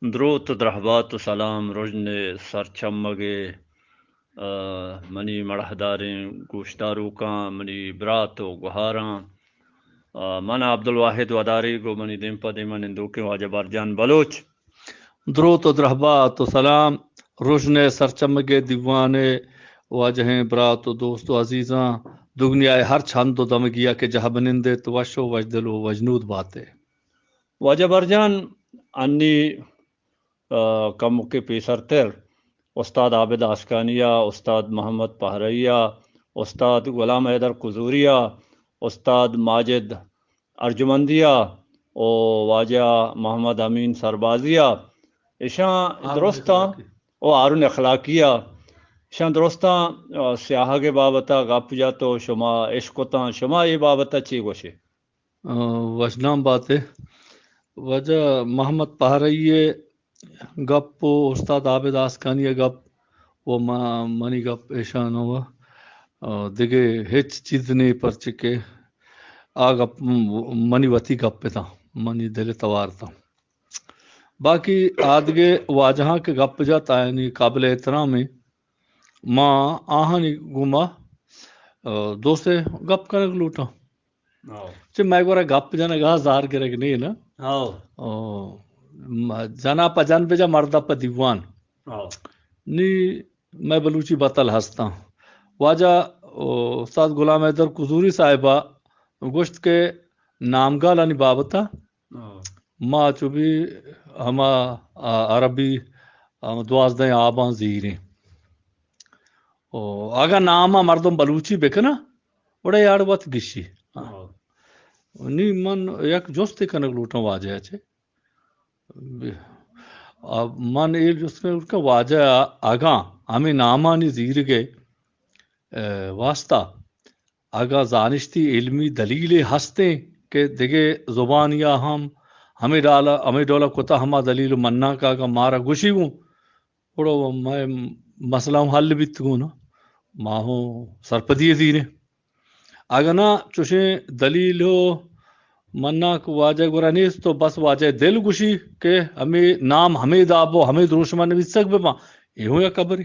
دروت و درہبات و سلام رژن ءِ سرچمگ ءِ، آ، منی مڑاہداریں گوشداروکاں، منی برات و گوہاراں، آ، من عبدالواحد وداریگ و منی دیم پہ دیما نندوکیں واجہ برجان بلوچ۔ دروت و درہبات و سلام رژن ءِ سرچمگ ءِ دیوان ءِ واجہیں برات و دوست و عزیزاں، دگنیا ءِ ہرچ ہند و دمگیا کہ جاہ بنندیت، وش و وشدل و وشنود باتے۔ واجہ برجان، انی، آ، کمکے پیسرتر استاد عابد آسکانی ءَ، استاد محمد پہرئی ءَ، استاد غلام حیدر کزوری ءَ، استاد ماجد ارجمندی ءَ و واجہ محمد امین سربازی ءَ، اشاں ہارون درستاں اخلاقی۔ و ہارون اخلاقی ءَ، اشاں درستاں، آ، سیاہگ ءِ بابت ءَ گپ جت و شما اشکتاں، شما اے بابت ءَ چی گوشے؟ آ، وشنام باتے۔ واجہ محمد پہرئی ءِ گپ و استاد عابد آسکانی ءِ گپ و ما-، منی گپ ایشان و، آ، دگہ ہچ چیز نے، پرچہ کہ آ گپ م-، منی وتی گپ اتاں، منی دل ءِ توار اتاں۔ باقی آدگہ واجہاں کہ گپ جت، آیانی قابل احترام ایں۔ ما آہانی گوما، آ، دوست گپ کنگ لوٹاں۔ ہو۔ چہ مئے گورا گپ جنگ ءَ زار گرگ نہ ایں نا۔ ہو۔ او، م-، جنا پہ جن بجا، مرد پہ دیوان۔ ہو۔ نی مئے بلوچی بتل ہستاں۔ واجہ، او، استاد غلام حیدر کزوری صاحب ءَ گوشت کہ نامگالانی بابت ءَ ہو۔ ما چو بھی ہما، آ، عربی، آ، دوازدہیں آباں زیریں۔ او، اگاں نام ءَ مردم بلوچی بکناں، گڑا یاڑ وت گشی۔ ہو۔ نی من یک جستے کنگ لوٹاں واجہ ءَ چہ۔ آ، من اے جست کنگ لوٹاں کہ واجہ ءَ اگاں ہمے نامانی زیرگ ءِ، اے، واسطہ اگاں زانشتی علمی دلیلے ہستیں کہ دگہ زبانیا ہم ہمے ڈول، ہمے ڈول کتا، ہما دلیل مناں کہ اگاں مارا گوشی گوں، گڑا مئے مسئلہ ہم حل بیت گوں نا، ما ہوں سرپدی زیریں۔ اگاں نا چوشیں دلیل و مناں کہ واجہ گورا نیست، تو بس واجہ دل گوشی کہ ہمے نام ہمے داب و ہمے دروشم ءَ نویسگ بہ باں، اے ہوں یک خبرے۔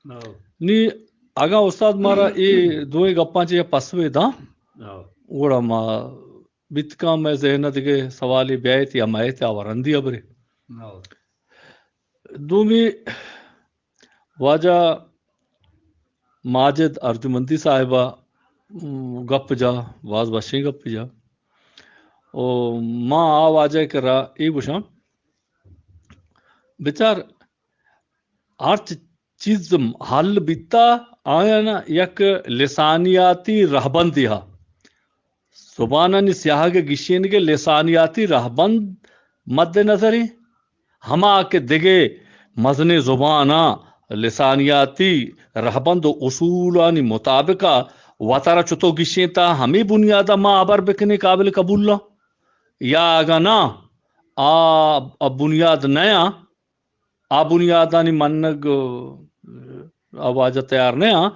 ہو۔ نی اگاں استاد مارا اے دوئیں گپاں چہ یک پسوے داں، ہو۔ گڑا ما بیت کاں مئے ذہن ءَ دگہ سوالے بیایت یا مئیت، آ ورندی ہبرے۔ ہو۔ دومی واجہ ماجد ارجمندی صاحب ءَ، م، گپ جا، باز وشیں گپ جا۔ او ما آ واجہ ءِ کرا اے گوشاں، بچار، ہرچ چیز حل بیتا، آیان یک لسانیاتی رہبندے ہا۔ زبانانی سیاہگ ءِ گیشینگ ءِ لسانیاتی رہبند مد نظر ایں۔ ہما کہ دگہ مزنیں زباناں لسانیاتی رہبند و اصولانی مطابق ءَ وتارا چتو گیشینتا، ہمے بنیاد ءَ ما ہبر بکنیں، قابل قبول اں۔ یا اگاں ناں، آ، آ بنیاد نیاں، آ بنیادانی منگ، آ واجہ تیار نیاں،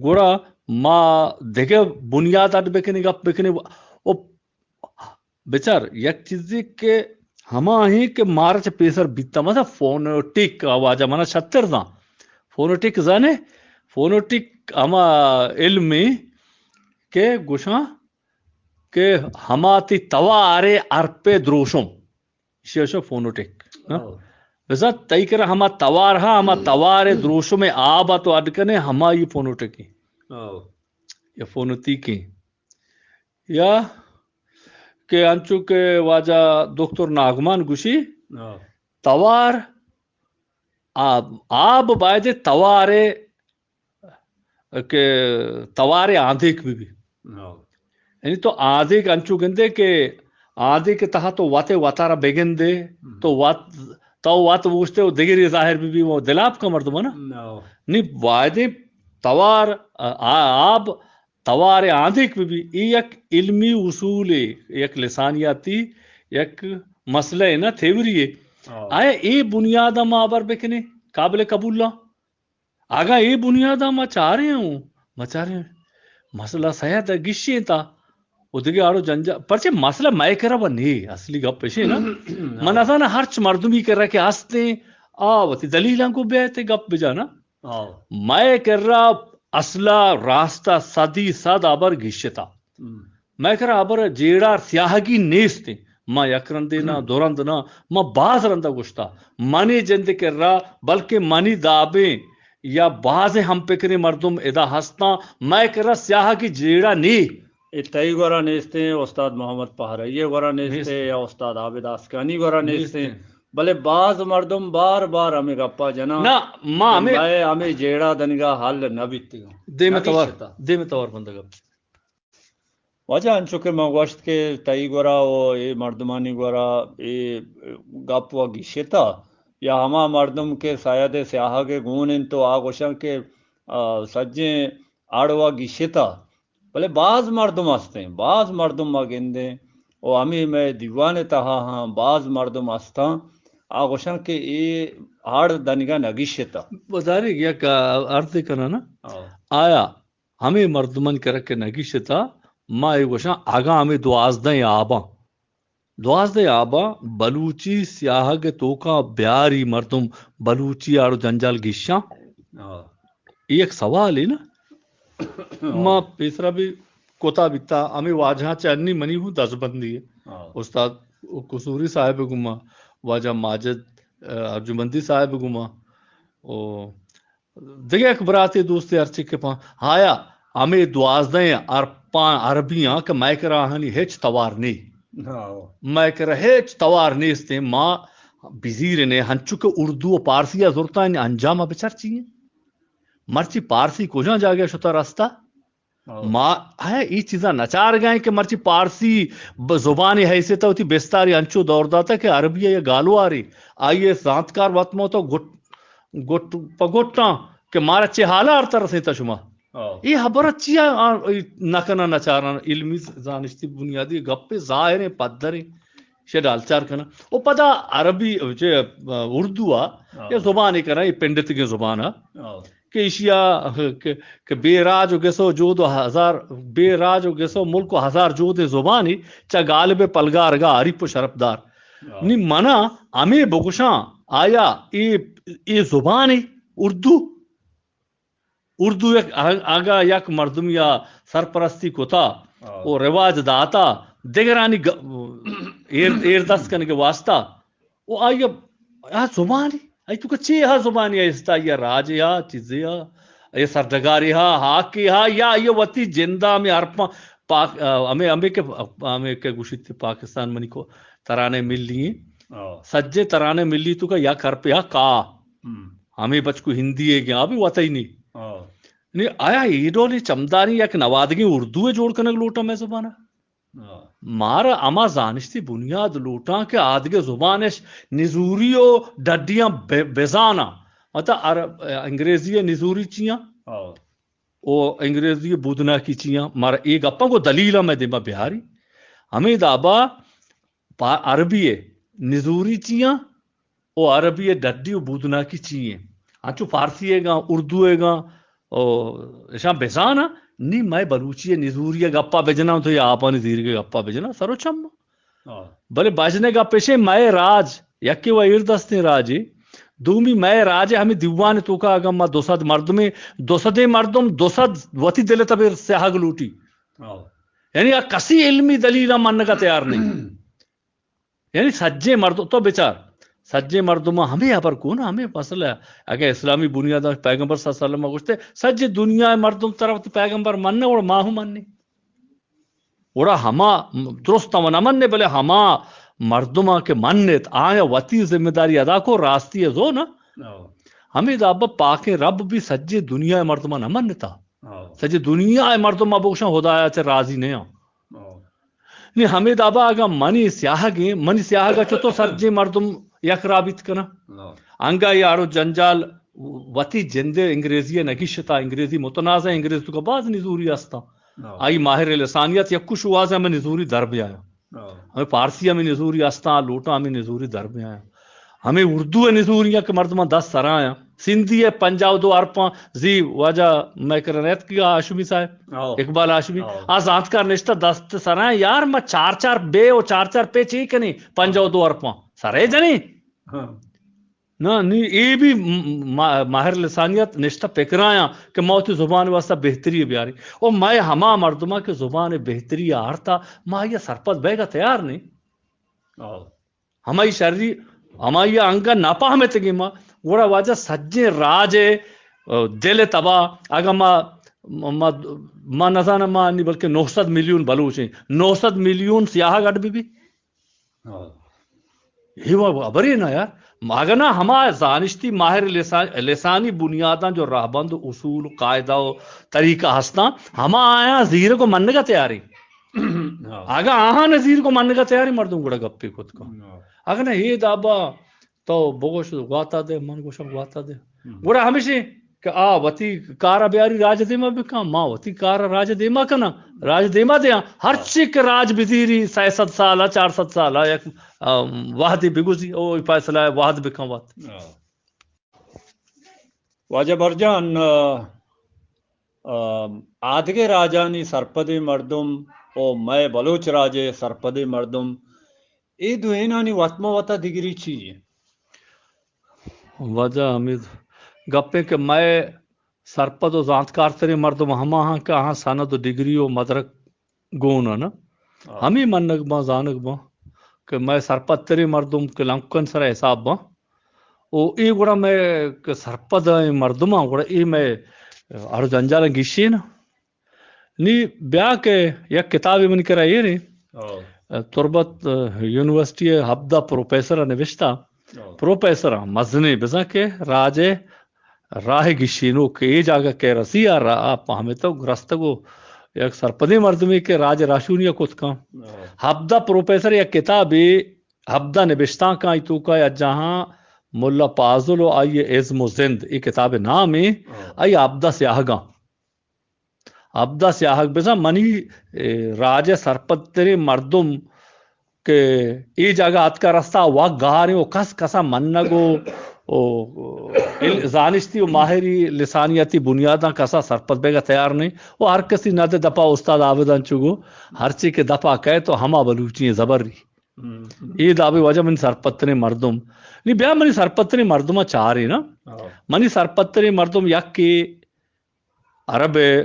گڑا ما دگہ بنیاد اڈ بکنیں، گپ بکنیں۔ او بچار، یک چیزے کہ ہما ایں کہ مارا چہ پیسر بیتا، مثلا فونیٹک، آ واجہ منا شتر زان۔ فونیٹک زانے؟ فونیٹک ہما علمے کہ گوشاں کہ ہما تئی توارے ارپے دروشم۔ ایشی ءَ گوشاں فونوٹک۔ ہاں؟ او۔ بزاں تئی کرا ہما توار ہا، ہما توار ءِ دروشم ءِ آب ءَ تو اڈ کنے، ہمائی فونوٹک ایں۔ او۔ یا فونوتیک ایں۔ یا کہ انچو کہ واجہ دکتر ناگمان گوشی، او۔ توار، آب، آب باید توار ءِ کہ توارے آندیک بہ بی۔ ہاں۔ یعنی تو آندیک انچو گندے کہ آندیک ءِ تہا تو وت ءَ وتارا بگندے، ہم۔ تو وت، تو وت بوشتے و دگرے ظاہر بہ بی، و دلاپ کا مردم نا۔ ہاں۔ نی بایدیں توار، آ-، آب توارے آندیک بہ بی۔ اے یک علمی اصولے، یک لسانیاتی، یک مسئلہ نا تھیوری ہے۔ ہاں۔ آیا اے بنیاد ما ہبر بکنے، قابل قبول نا؟ اگاں اے بنیاد ءَ ما چاریں ہوں، ما چاریں، مسئلہ سیاد ءَ گیشینتا، و دگہ آڑو جنجال، پرچہ مسئلہ مئے کرا و نی، اصلی گپ اشی نا۔ من ازانا ہرچ مردمی کرا کہ ہستیں، آ وتی دلیلاں کو بیایت گپ بجانا۔ آو۔ مئے کرا اصلا راستا صدی صد ہبر گیشتا۔ ہم۔ مئے کرا ہبر جیڑا سیاہگی نیست۔ ما یک رندے نا، دو رند نا، ما باز رندا گوشتا۔ منی جند کرا، بلکہ منی دابیں یا بازیں ہم پکریں مردم ادا ہستاں، مئے کرا سیاہگی جیڑا نی۔ اے تئی گورا نیستیں، استاد محمد پہرئی گورا نیستیں، نیستیں۔ یا استاد عابد آسکانی گورا نیستیں۔ نیستیں۔ بلے باز مردم بار بار ہمے گپا جناں نا، ما کہ ہمے مئے ہمے جیڑہ دنگا حل نہ بیتگاں۔ دیم نہ توار، بیتگاں۔ دیم توار بندگا۔ واجہ انچو کہ من گوشت کہ تئی گورا و اے مردمانی گورا اے گپ و گیشتا، یا ہما مردم کہ سید سیاہگ گون انت و آ گوشاں کہ، آ، سجیں اڑ و گیشتا، بلے باز مردم ہستیں، باز مردم ما گندیں و ہمے مئے دیوان ء تہا ہاں باز مردم ہستاں، آ گوشاں کہ اے ہاڑ دنگا نگیشتہ۔ بزاریگ یک عرضے کناں نا؟ آ۔ آیا ہمے مردمانی کرا کہ نگیشتہ، ما اے گوشاں اگاں ہمے دوازدہ آباں، دوازدہ آباں بلوچی سیاہگ ء توکا بیاری مردم بلوچی آڑو جنجال گیشاں؟ آ۔ اے یک سوالے نا۔ ما پیسرا بھی کتا بیتا، ہمے واجہاں چہ انی منی ہوں دزبندی ہے۔ ہاں۔ استاد قصوری صاحب گما، واجہ ماجد، ا، ارجمندی صاحب گما، او دگہ یک براتے دوستے ہرچی کہ پا، آیا ہمے دوازدہ ارپان عربیاں کہ مئے کرا آہانی ہچ توار نی۔ ہاں۔ مئے کرا ہچ توار نیستیں، ما بزیرنے، ہنچو کہ اردو و پارسی ء زرتاں انجام ء بچار چی ہیں؟ مرچی پارسی کجا جاگہ شتا رستا؟ ہاں۔ ما، ہے، ای چیزاں نچار گئیں کہ مرچی پارسی ب-، زبانی حیثیت وتی بستاری انچو دور داتا کہ عربی یا گالواری، آئی زانتکار وت موتو گٹ، گٹ پہ گٹاں کہ مارا چے حالا آرتا رسیتا شما۔ ہاں۔ ای حبر چیا آ، ای نکناں نچاراں علمی زانشتی بنیادی گپے ظاہریں پدریں۔ شے ڈالچار کناں۔ و پدا عربی، چہ، اردو ء ہاں۔ یا زبانے کناں، اے پنڈتگیں زبان ء ہاں۔ کہ ایشی ء کہ، کہ بے راج و گس و جود و ہزار، بے راج و گس و ملک و ہزار جودیں زبانے چہ غالب پلگارگا عریف و شرپدار۔ ہاں۔ نی منا ہمے بگوشاں، آیا اے، اے زبانے اردو؟ اردو یک، اگاں یک مردمے ء سرپرستی کتا ہاں۔ و رواج داتا، دگرانی گ-، ایر، ایر دست کنگ ء واسطہ، و آئی ء آ زبانی، آئی توکا چے ہا زبانی ء است، آئی ء راجے ہا، چیزے ہا، آئی ء سرڈگارے ہا، ہاکے ہا، یا آئی ء وتی جندا ہمے ہرپاں پاک، ہمے، ہمے کہ، ہمے کہ گوشیت پاکستان منی کو ترانے ملی ہیں۔ ہاں۔ سجے ترانے ملی توکا یک ہرپے ہا کا۔ ہم۔ ہمے بچکو ہندی ء گیا، آ بھی وتئی نی۔ ہاں۔ نی آیا اے ڈولیں چمدانی یک نوادگیں اردو ء جوڑ کنگ لوٹاں مئے زبان ء؟ ہاں۔ مارا ہما زانشتی بنیاد لوٹاں کہ آدگہ زبانش نزوری و ڈڈیاں بہ-، بزاناں۔ مطلب عرب-، انگریزی ء نزوری چیاں؟ ہاں۔ و انگریزی ء بودناکی چیاں؟ مارا اے گپاں گو دلیل ء مئے دیما بیاری۔ ہمے دابا پا-، عربی ء نزوری چیاں؟ او عربی ء ڈڈی و بودناکی چی ایں؟ انچو فارسی ء گاں، اردو ء گاں، او اشاں بزاناں، نی مئے بلوچی ء نزوری ء گپا بجناں تو یا آپانی زیرگ ء گپا بجناں، سر و چم۔ ہاں۔ بلے بجنے گپ اشیں مئے راج، یکے و ایر دستیں راجے، دومی مئے راج ء ہمے دیوان ء توکا اگاں ما دو سد مردمے، دو سدیں مردم، دو سد وتی دل ء تبر سیاہگ لوٹی۔ ہاں۔ یعنی آ کسی علمی دلیل ء منگ ء تیار نہیں۔ یعنی سجیں مردم، تو بچار، سجیں مردم ہمے ہبر کن، ہمے مسئلہ۔ اگہ اسلامی بنیاد پیغمبر صلی اللہ علیہ وسلم گوشتے، سجیں دنیا مردم طرف پیغمبر مننے، اور ما ہم مننے۔ گڑا ہما درست ہم نہ مننے، بلے ہما مردماں کہ منت، آیا وتی ذمہ داری ادا کو، راستی ء زو نا۔ ہاں۔ ہمے دابا پاکیں رب بھی سجیں دنیا مردماں نہ منتا۔ ہاں۔ سجیں دنیا مردماں بگوشاں خدایا چہ راضی نیاں۔ ہاں۔ نی ہمے دابا اگاں منی سیاہگیں، منی سیاہگ ء چتو سجیں مردم یک رابیت کناں؟ ہاں۔ انگا اے آڑو جنجال وتی جندے انگریزی ء نگیشتا، انگریزی متنازع، انگریز تو کا باز نزوری ہستاں۔ ہاں۔ آئی ماہر لسانیات یکو شوہاز ہمیں نزوری در بیایا۔ ہاں۔ ہمیں پارسی ہمیں نزوری ہستاں، لوٹاں ہمیں نزوری در بیایا۔ ہمے اردو ءِ نزوریاں کہ مردماں دست سرایاں۔ سندھی ءِ پنجاہ و دو ارپاں، زی واجہ مئے کرا نیتکگ ہاشمی صاحب، ہو۔ اقبال ہاشمی، ہو۔ آ زانتکار نشتہ دست سرایاں، یار، ما چار چار بے و چار چار پے چی کنیں؟ پنجاہ و دو ارپاں سرے جنیں؟ ہاں۔ نہ، نی، اے بھی م-، ما-، ماہر لسانیات نشتہ پکرایاں کہ ما وتی زبان واسطہ بہتری بیاریں۔ او مئے ہما مردماں کہ زبان بہتری آرتا، ما آئی سرپد بیگا تیار نہیں۔ ہو۔ ہمائی شری، ہمائی انگا نہ پہمتگیں ما، گڑا واجہ سجیں راج ءِ، آ، دل ءِ تبا، اگاں ما، ما، ما نزاناں ما نی بلکہ نو سد میلیون بلوچ ایں، نو سد میلیون سیاہ گڈ بی بی۔ ہاں۔ اے وا خبرے نہ یار، اگاں نہ ہما زانشتی ماہر لسان، لسانی بنیاداں جو رہبند و اصول و قاعدہ و طریقہ ہستاں، ہما آیاں زیرگ و منگا تیاریں۔ ہاں۔ اگاں آہاں نہ زیرگ و منگا تیاریں، مردم گڑا گپے کت کن۔ ہاں۔ اگاں نہ اے دابا تو بگوش گواتا دے، من گوشاں گواتا دے۔ ہم۔ گڑا ہمیشی کہ آ وتی کارا بیاری راج دیما بکن، ما وتی کارا راج دیما کناں، راج دیما دیاں۔ ہرچی کہ راج بزیری، سئے سد سالا، چار سد سالا، یک، آ، وہدی بگوزی، او فیصلہ وہد بکن وت۔ ہاں۔ واجہ برجان، آ، آ، آدگہ راجانی سرپدیں مردم و مئے بلوچ راجے سرپدیں مردم، اے دوئینانی وت ما وتا دگری چی ایں؟ واجہ حمید، گپیں کہ مئے سرپد و زانتکارتریں مردم ہما ہاں کہ آہاں سند و ڈگری و مدرک گون انت۔ ہاں۔ ہمے منگ باں، زانگ باں کہ مئے سرپدتریں مردم کہ لنکن سرا حساب باں۔ و اے گڑا مئے کہ سرپد ایں مردماں، گڑا اے مئے اڑ جنجالاں گیشین۔ نی بیا کہ یک کتابے منی کرا ایریں۔ او۔ تربت، آ، یونیورسٹی ءِ ہبدہ پروفیسر ءَ نبشتہ۔ او۔ پروفیسر ءَ مزنیں بزاں کہ راج ءِ راہ گیشینوک کہ اے جاگہ کہ رسی آ را-، آ پہمتگ رستگ و یک سرپدیں مردمے کہ راج ءِ راہشونی ءَ کت کن۔ او۔ ہبدہ پروفیسر یک کتابے، ہبدہ نبشتانکاں آئی توکا یا جہاں ملا پازل و آئی ازم و زند، اے کتاب ءِ نام ایں، او۔ آئی ہبدہ سیاہگاں۔ ہبدہ سیاہگ بزاں منی، اے، راج ءِ سرپدتریں مردم کہ اے جاگہ اتکا رستا وا گاریں و کس کسا منگ و، و ال-، زانشتی و ماہری لسانیاتی بنیاداں کسا سرپد بیگا تیار نہیں و ہر کسی ند دپا استاد عابدان چو گو ہرچی کہ دپا کئے تو ہما بلوچی زبری۔ ہم۔ اے دابے واجہ منی سرپدتریں مردم۔ نی بیا منی سرپدتریں مردم چارے نا۔ ہاں۔ منی سرپدتریں مردم یک کہ عرب ءِ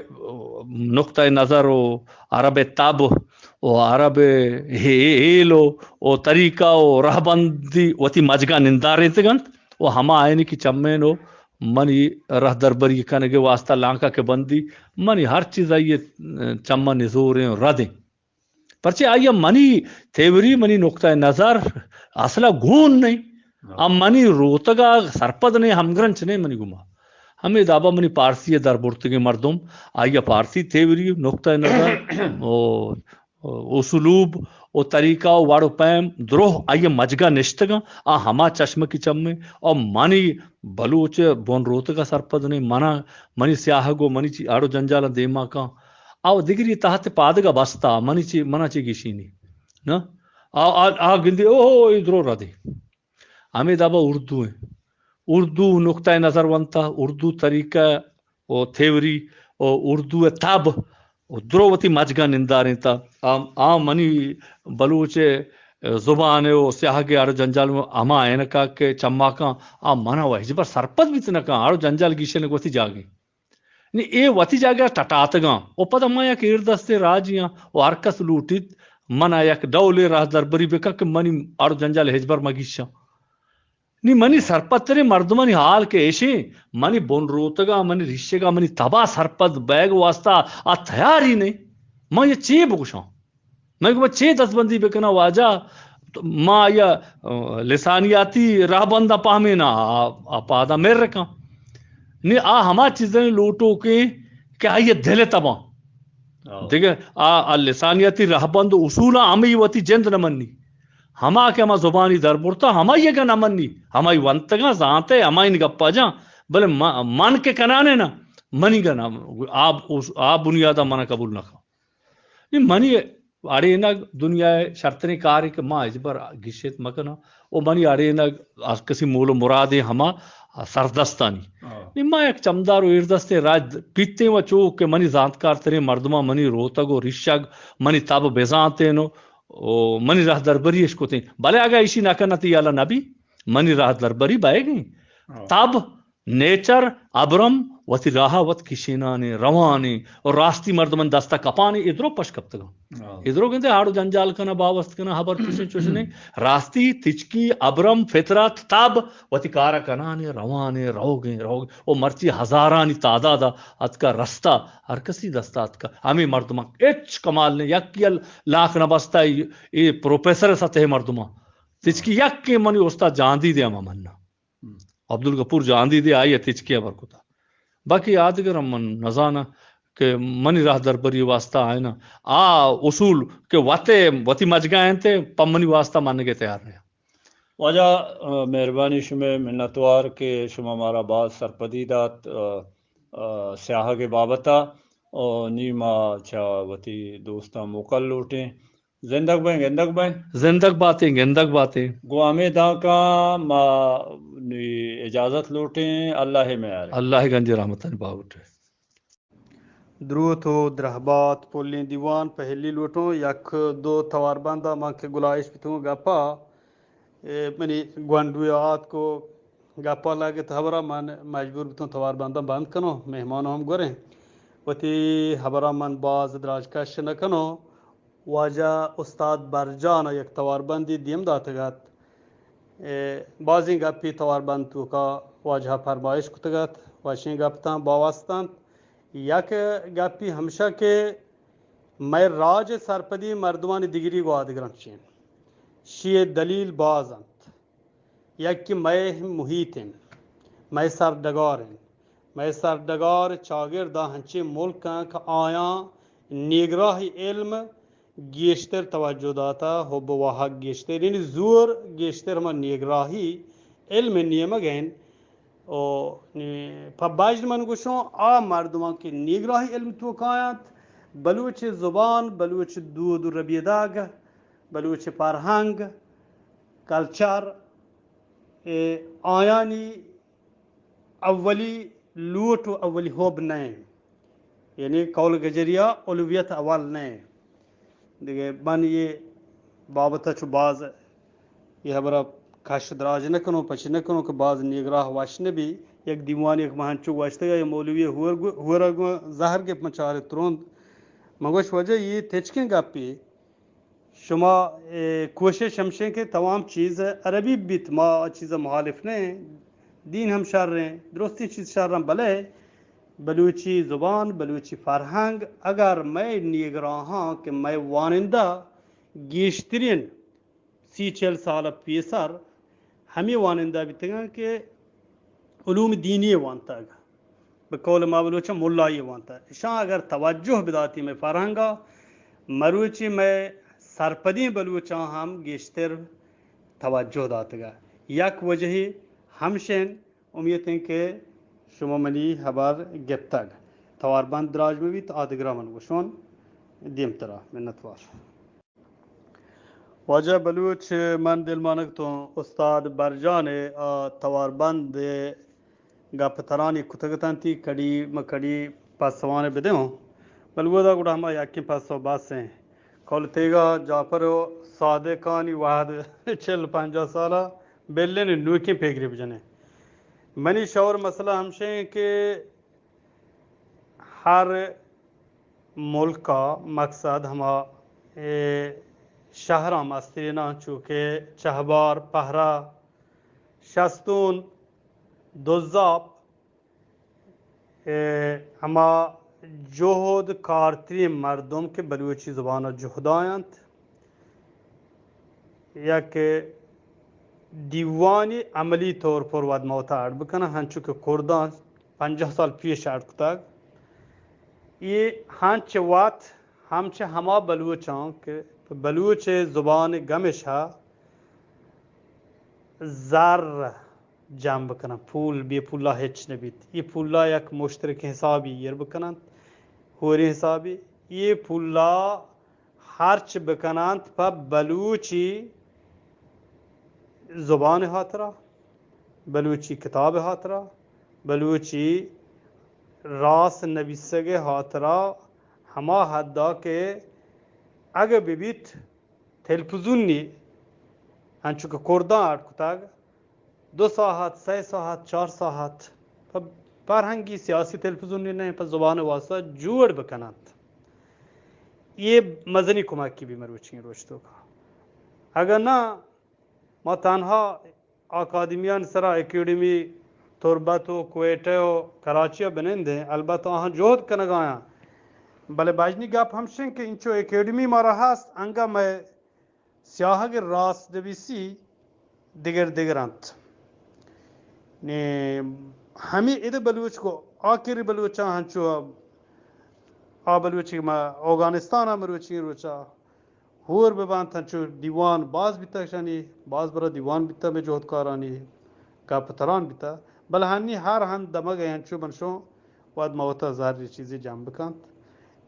نقطہ نظر و عرب ءِ تب و عرب ءِ ہے-، ہیل و، و طریقہ و رہبندی وتی مجگاں نندارینتگ انت و ہما آیانی کہ چمین و منی رہدربری کنگ ءِ واسطہ لانکا کہ بندی، منی ہر چیز آئی ءِ چماں نزوریں و ردیں۔ پرچے آئی ءَ منی تھیوری، منی نقطہ نظر اصلا گون نہیں۔ ہاں۔ آ منی روتگ ءَ سرپد نہیں، ہمگرنچ نہیں منی گما۔ ہمے دابا منی پارسی ءِ دربرتگیں مردم، آئی ءَ پارسی تھیوری، نقطہ نظر، او، او اسلوب، او طریقہ، او وڑ و پیم، دروہ آئی ءَ مجگا نشتگاں۔ آ ہما چشمکی چمے، او منی بلوچ ءِ بن روتگ ءَ سرپد نہیں، منا، منی سیاہگ و منی چی اڑ و جنجالاں دیما کن۔ او دگری تحت پادگا بستا، منی چی، منا چی گیشینی۔ نا؟ آ، آ، آ گندی، او، او، اے درو ردی۔ ہمے دابا اردو ہیں۔ اردو نقطہ نظر ونتا، اردو طریقہ و تھیوری و اردو تب و درو وتی مجگاں نندارینتا۔ آ، آ منی بلوچ زبان و سیاہگ اڑ جنجال ہما اینکا کہ چماکاں آ منا و ہچبر سرپد بیت نہ کن، اڑ جنجال گیشن وتی جاگے۔ نی اے وتی جاگہ ٹٹاتگاں و پدا ما یک ایردستیں راجے آں و ہر کس لوٹیت منا یک ڈولے راہ دربری بکن کہ منی اڑ جنجال ہچبر مگیشاں۔ نی منی سرپدتریں مردمانی حال کہ ایشیں، منی بن روتگا، منی ریشگا، منی تبا سرپد بیگ واسطہ آ تیاری نہیں۔ من یہ چی بگوشاں؟ من گو چے دستبندی بکناں واجہ؟ ما یا، آ، لسانیاتی رہبنداں پہمینا، آ، آ پادا مر کن۔ نی آ ہما چیزانی لوٹوکیں کہ آئی دل تباں۔ آ۔ دگہ آ، آ لسانیاتی رہبند و اصولاں ہمے وتی جند نہ منی۔ ہما کہ ہما زبانی در برتا، ہمائی گہ نہ منی۔ ہمائی ونتگاں، زانتے، ہمائی گپا جاں۔ بلے م-، من کہ کنانے نا، منی گہ نہ، آ، آ بنیادا منا قبول نہ کن۔ نی منی اڑینگ دنیا ءِ شرتریں کارے کہ ما ہچبر گیشت مکناں۔ و منی اڑینگ ہر کسی مول و مرادیں ہما سردستانی۔ نی ما یک چمدار و ایردستیں راج پیتیں و چو کہ منی زانتکارتریں مردماں منی روتگ و ریشگ، منی تب بزانتیں و، و منی رہدربری اش کتیں۔ بلے اگاں ایشی نہ کناں تئی یلہ نہ بی، منی رہدربری بئیگیں۔ تب نیچر، ابرم، وتی راہ ءَ وت کشینانیں، روانیں، و راستی مردمانی دست ءَ کپانیں، اے درو پش کپتگاں۔ اے درو گندے ہاڑ و جنجال کناں، باوست کناں، ہبر چوشیں چوشیں۔ راستی، تچکی، ابرم، فطرت، تب، وتی کار ءَ کنانیں، روانیں، روگیں، روگ، و مرچی ہزارانی تعداد ءَ اتکا رستہ، ہر کسی دست ءَ اتکا۔ ہمے مردماں ہچ کمال نہ، یکی ءَ لاک نہ بستہ، اے، اے پروفیسر ءِ سطح ءِ مردماں۔ تچکی یکیں منی استاد جہاندیدے ہم من نہ۔ عبدالغفور جہاندیدے آئی ءَ تچکی ہبر کتا۔ باقی آدگر ہم من نزاناں کہ منی راہدربری واسطہ آئیناں آ اصول کہ وت ءَ وتی مجگا انت، پہ منی واسطہ منگ ءَ تیار نہ۔ واجہ، آ، مہربانی شمئے، منتوار کہ شما مارا باز سرپدی دات، آ، آ، سیاہگ ءِ بابت ءَ، آ، نی ما چہ وتی دوستاں موکل لوٹیں۔ زندگ بئیں، گندگ بئیں۔ زندگ باتیں، گندگ باتیں۔ گوں ہمے دانکاں ما نی اجازت لوٹیں، اللہ ءِ میار۔ اللہ ءِ گنجیں رحمتانی باہوٹ۔ دروت و درہبات پلیں دیوان، پہلی لوٹوں یک دو تواربنداں من کہ گلائش بیتوں گپا، اے منی گونڈویا آتک و گپا لگت ہبرا، من مجبور بیتوں تواربنداں بند کنوں، مہمان ہم گوریں۔ وتی ہبرا من باز دراج کش نہ کنوں۔ واجہ استاد برجان ءَ یک تواربندے دیم داتگ ات۔ اے، بازیں گپے تواربند توکا واجہ ءَ پرمائش کتگ ات، وشیں گپ تاں باوست انت۔ یک گپے ہمشہ کہ مئے راج ءِ سرپدی مردمانی دگری گوں آدگراں چین۔ شی ءِ دلیل باز انت۔ یکے مئے محیط انت، مئے سرڈگار انت۔ مئے سرڈگار چاگرد ءَ ہنچیں ملک انت کہ آیاں نیگراہی علم گیشتر توجہ داتہ، حب و واہگ گیشتر، یعنی زور گیشتر ہما نیگراہی علم ءِ نیمگ ءَ انت۔ و نی-، پہ بژن من گوشوں، آ مردماں کہ نیگراہی علم توکا انت، بلوچ زبان، بلوچ دود و ربیدگ، بلوچ فرہنگ، کلچر، اے آیانی اولی لوٹ و اولی حب نہ انت۔ یعنی قول گجریا اولویت اول نہ انت۔ دگہ من اے بابت ءَ چو باز اے ہبرا کش دراج نہ کنوں، پچ نہ کنوں کہ باز نیگراہ وش نہ بی۔ یک دیوانے کہ من ہنچو گوشتگ ءَ، مولوی ہور گو-، ہورا گوں زہر گپت، من چارے ترند۔ من گوش واجہ اے تچکیں گپے۔ شما، اے، کوشش ہمشیں کہ تمام چیز عربی بیت، ما آ چیز مخالف نہ ایں۔ دین ہم شر ایں، درستیں چیز شر ایں، بلے بلوچی زبان، بلوچی فرہنگ، اگر مئے نیگراہاں کہ مئے وانندہ گیشترین سی چل سال پیسر ہمے وانندہ بیتگاں کہ علوم دینی وانتگ، بہ قول ما بلوچاں ملائی وانتگ۔ اشاں اگر توجہ بداتی مئے فرہنگا، مروچی مئے سرپدیں بلوچاں ہم گیشتر توجہ داتگا۔ یک وجہی ہمشین، امیت ایں کہ شما منی ہبر گپتگ۔ تواربند دراج مہ بیت، آ دگرا من گوشون دیمترا۔ منتوار۔ واجہ بلوچ، من دلمانگ توں استاد برجان ء آ تواربند ء گپ ترانی کتگ اتنتی، کڑی مہ کڑی پسوانے بدیوں، بل اودا گڑا ہما یکیں پسو بس ایں۔ کل تیگا جعفر و صادقانی وہد چل پنجاہ سالا بلین نوکیں پیگری بجنیں۔ منی شور مسئلہ ہمشیں کہ ہر ملک ء مقصد ہما، اے، شہراں مستریناں چو کہ چہبار، پہرہ، شستون، دزاپ، اے، ہما جہد کارترین مردم کہ بلوچی زبان ء جہداینت، یک دیوانی عملی طور پر وت ما وتا اڈ بکنن، ہنچو کہ کرداں پنجاہ سال پیش اڈ کتگ۔ اے ہنچ وت ہمچہ ہما بلوچاں کہ بلوچ زبان گمش ء زر جمع بکنن، پول، بے پولا ہچ نہ بیت۔ اے پولا یک مشترک حسابی ایر بکنن، ہوری حسابی۔ اے پولا ہرچ بکننت پہ بلوچی زبان ہاترا، بلوچی کتاب ہاترا، بلوچی راس نبیسگ ہاترا، ہما حدا کہ اگہ ببیت تلفزونی انچو کہ کرداں اڈ کتگ، دو ساعت، سئے ساعت، چار ساعت پہ فرہنگی سیاسی تلفزونی نہ، پہ زبان واسطہ جوڑ بکننت۔ یہ مزنی کمکی بی مروچی روچ توکا۔ اگہ نہ، ما تنہا اکادمیان سرا اکیڈمی تربت و کوئٹہ و کراچی ء بنندیں، البت آہاں جہد کنگایاں، بلے باجنی گپ ہمشیں کہ انچو اکیڈمی مارا ہست، انگا مئے سیاہگ راست نویسی دگر دگر انت۔ نی ہمے اد بلوچ کو آخری بلوچاں ہنچو آ بلوچی ما اوگانستان ء مروچی روچا ہور بہ بنت، انچو دیوان باز بیتگ شانی، باز برا دیوان بیتگ مئے جہدکارانی، گپ تران بیتگ، بلے ہنی ہر ہند دمگ ء انچو بنشوں وت ما وتا زر چیزی جم بکنت۔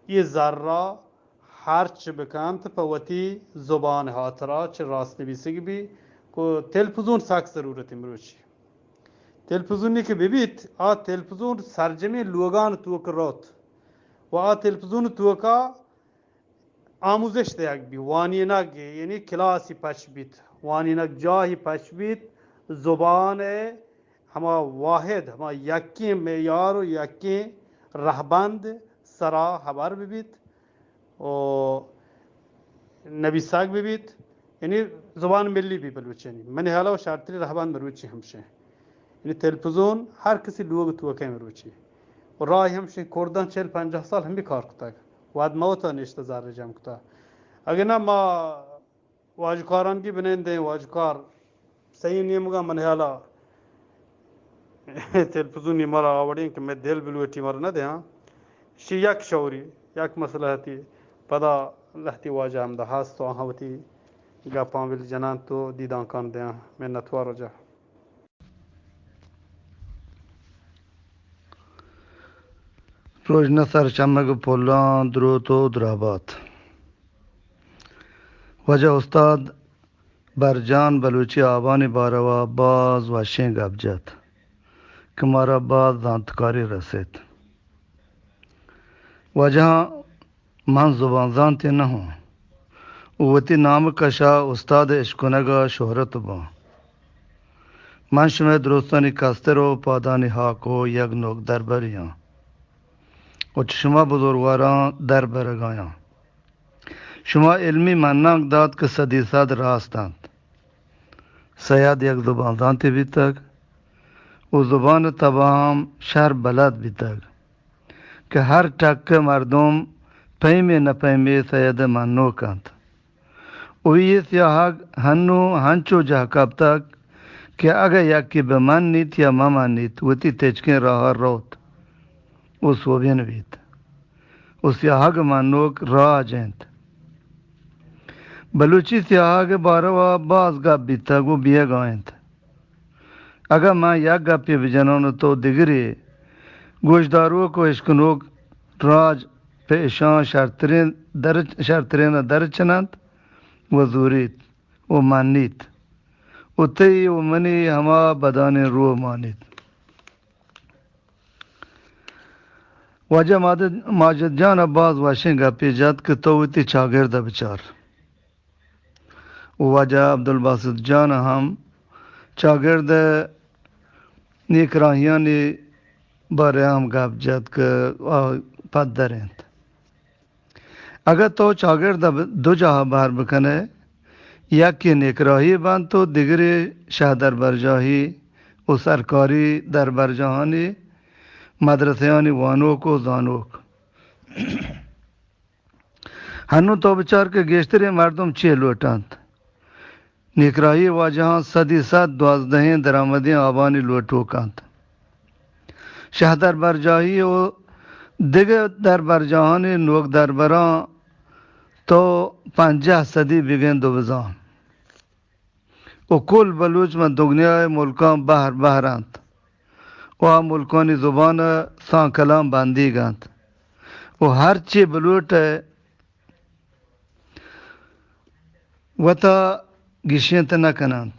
یہ زر را ہرچ بکنت پہ وتی زبان ہاترا چہ راست نویسگ بی کو تلفزون سک ضرورت مروچی۔ تلفزونی کہ ببیت، آ تلفزون سرجمیں لوگان توک روت و آ تلفزون توکا آموزش دیگ بی، وانینگ، یعنی کلاسی پچ بیت، وانینگ جاہی پچ بیت، زبان ء ہما واحد، ہما یکیں معیار و یکیں رہبند سرا ہبر ببیت و نبیسگ ببیت، یعنی زبان ملی بی بلوچانی۔ منی حالا و شرتری رہبند مروچی ہمشیں۔ یعنی تلفزون ہر کسی لوگ توکیں مروچی۔ و راہ ہمشیں کردن چل پنجاہ سال ہمی کار کتگ۔ واد موتا نشتہ زر جم کتگ۔ اگہ نہ ما واجکاران کی بنندیں، واجکار سہی نیمگا من حالا تلفزونی مارا آوڑیں کہ میں دل بلوٹی مارا نہ دیاں۔ شی یک شوری، یک مصلحتی، پدا لہتی واجہ ہمدا ہست و آہاں وتی گپاں ول جنان تو دیدان کان دیاں۔ منتوار واجہ۔ روژنہ سرچمگ پلاں دروت و درابات۔ واجہ استاد برجان بلوچی آبانی باروا باز وشیں گپ جت کہ مارا باز زانتکاری رسیت۔ واجہاں من زبان زانتے نہ ہوں و وتی نام کشا استاد اشکنگا شہرت باں۔ من شمئے درستانی کستر و پادانی ہاک و یک نوک دربریاں و چہ شما بزرگواراں دربرگایاں۔ شما علمی منانک دات کہ صدی صد راست انت۔ سید یک زبان زانتے بیتگ و زبان تبا ہم شر بلد بیتگ۔ کہ ہر ٹک ء مردم پیمے نہ پیمے سید ء منوک انت۔ و اے سیاہگ ہنوں ہنچو جاہ کپتگ کہ اگہ یکے بہ منیت یا مہ منیت، وتی تچکیں راہ ء روت و سوبین بیت و سیاہگ ء منوک راج انت۔ بلوچی سیاہگ ء باروا باز گپ بیتگ و بیگا انت۔ اگاں من یک گپے بجنان و تو دگرے گوشداروک و اشکنوک، راج پہ اشاں شرترین در، شرترین در چننت و زوریت و منیت و تئی و منی ہما بدانیں روح مانیت۔ واجہ ماجد، ماجد جان ء باز وشیں گپے جت کہ تو وتی چاگرد ء بچار۔ و واجہ عبدالباسط جان ء ہم چاگرد ء نیکراہیانی بارے ء ہم گپ جت کہ آ پدر انت۔ اگاں تو چاگرد ء دو جاہ ء بہر بکن ئے، یکے نیکراہی بنت و دگرے شہ دربرجاہی و سرکاری دربرجاہانی مدرسہانی وانوک و زانوک۔ ہنوں تو بچار کہ گیشتریں مردم چے لوٹنت۔ نیکراہی واجہاں صدی صد دوازدہیں درآمدیں آبانی لوٹوک انت۔ شہ دربرجاہی و دگہ دربرجاہانی نوک دربراں تو پنجاہ صدی بگند و بزان۔ و کل بلوچ ماں دگنیا ء ملکاں بہر بہر انت و آ ملکانی زبان ء سانکلاں بندیگ انت و ہرچے بلوٹ ء وتا گیشینت نہ کننت۔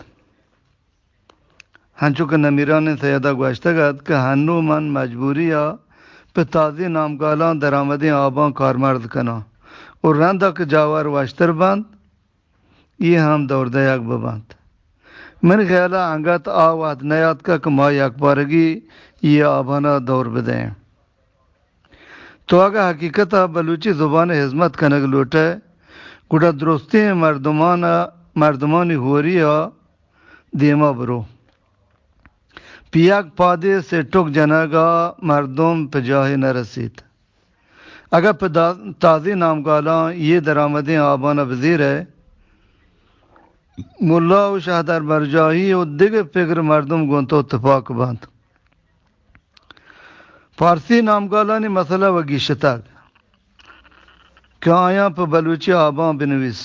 ہنچو کہ نمیرانیں سید ء گوشتگ ات کہ ہنو من مجبوری ء پہ تازی نامگالاں درآمدیں آباں کارمرز کناں و رند ء کہ جاور وشتر بنت، اے ہم دور دئیگ بہ بنت۔ منی خیال ء انگت آ وہد نیاتکگ کہ ما یکبارگی اے آبان ء دور بدئیں۔ تو اگاں حقیقت ء بلوچی زبان ء ہزمت کنگ لوٹ ئے، گڑا درستیں مردمان ء، مردمانی ہوری ء دیما برو۔ پہ یک پادے سے ٹک جنگ ء مردم پہ جاہے نہ رسیت۔ اگاں پہ دا-، تازی نامگالاں اے درآمدیں آبان ء بزیر ئے، ملا و شہدار برجاہی و دگہ پگر مردم گوں تو تپاک بنت۔ پارسی نامگالانی مسئلہ و گیشتگ کہ آیاں پہ بلوچی آباں بنویس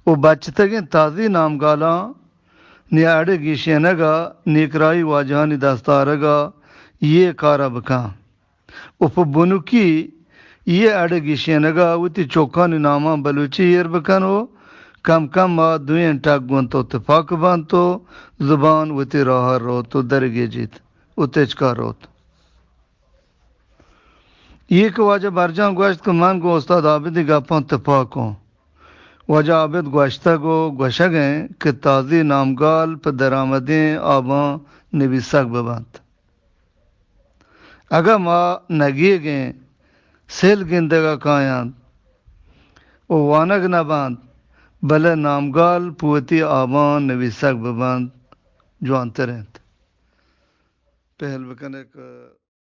و بچتگیں تازی نامگالاں نی اڑ گیشینگ ء نیکراہی واجہانی دست آرگ ء اے کار ء بکن و پہ بنکی اے اڑ گیشینگ ء وتی چکانی ناماں بلوچی ایر بکن و کم کم ء دوئیں ٹک گوں تو تپاک بنت و زبان وتی راہ ء روت و درگیجیت و تچکا روت۔ اے کہ واجہ برجاں گوشت کہ من گوں استاد عابدی گپاں تپاک اوں۔ واجہ عابد گوشتگ و گوشگ انت کہ تازی نامگال پہ درآمدیں آباں نبیسگ بہ بنت۔ اگاں ما نگیگیں سیل گندگ ء کاینت و وانگ نہ بنت، بلے نامگال پہ وتی آباں نبیسگ بہ بنت، جوانتر انت۔ پہل بکنے کہ